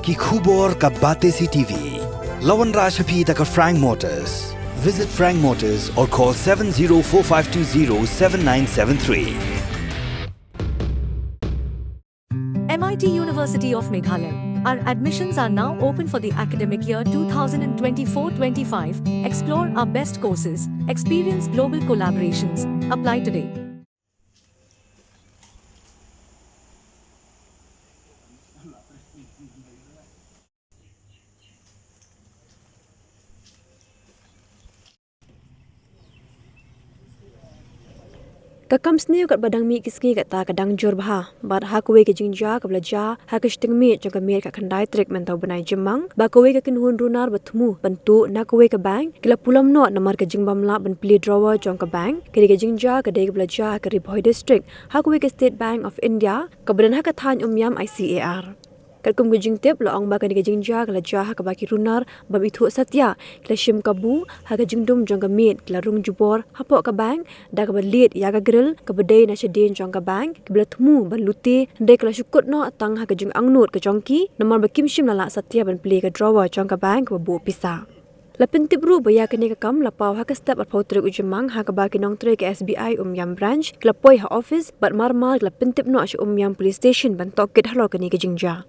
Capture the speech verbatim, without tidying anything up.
Ki khubor ka Batesi TV. La wanrah sha phi da ka Frank Motors. Visit Frank Motors or call seven zero four five two zero seven nine seven three. M I T University of Meghalaya. Our admissions are now open for the academic year two thousand twenty-four twenty-five. Explore our best courses, experience global collaborations. Apply today. Ka kam sniew katba dang mih ki sngi kata ka dang jur bha, bad ha kawei ka jingjia kaba la jia ha ka shiteng miet jong ka miet khatkhyndai tarik mynta u bnai Jymmang, ba kawei ka kynhun runar ba thmu ban tuh na kawei ka bank ki la pulom noh namar ka jingbym lah ban plie drawer jong ka bank. Kane ka jingjia ka dei kaba la jia ha ka Ri Bhoi District, ha kawei ka State Bank of India kaba don ha ka thaiñ Umiam I C A R. Katkum ka jingtip, la ong ba kane ka jingjia ka la jia ha kaba ki runar bym ithuh satia ki la shim kabu ha ka jingdum jong ka miet, ki la rung jubor hapoh ka bank da kaba lied ïa ka grill kaba dei na shadien jong ka bank, kaba la thmu ban lute, hynrei ka la shu kut noh tang ha ka jingangnud ka jong ki namar ba kim shym la lah satia ban plie ka drawer jong ka bank kaba buh pisa. La pyntip ruh ba ïa kane ka kam la paw ha ka step arphew tarik u Jymmang, ha kaba ki nongtrei ka S B I Umiam Branch ki la poi ha office bad mar mar ki la pyntip noh sha Umiam Police Station ban tohkit halor kane ka jingjia.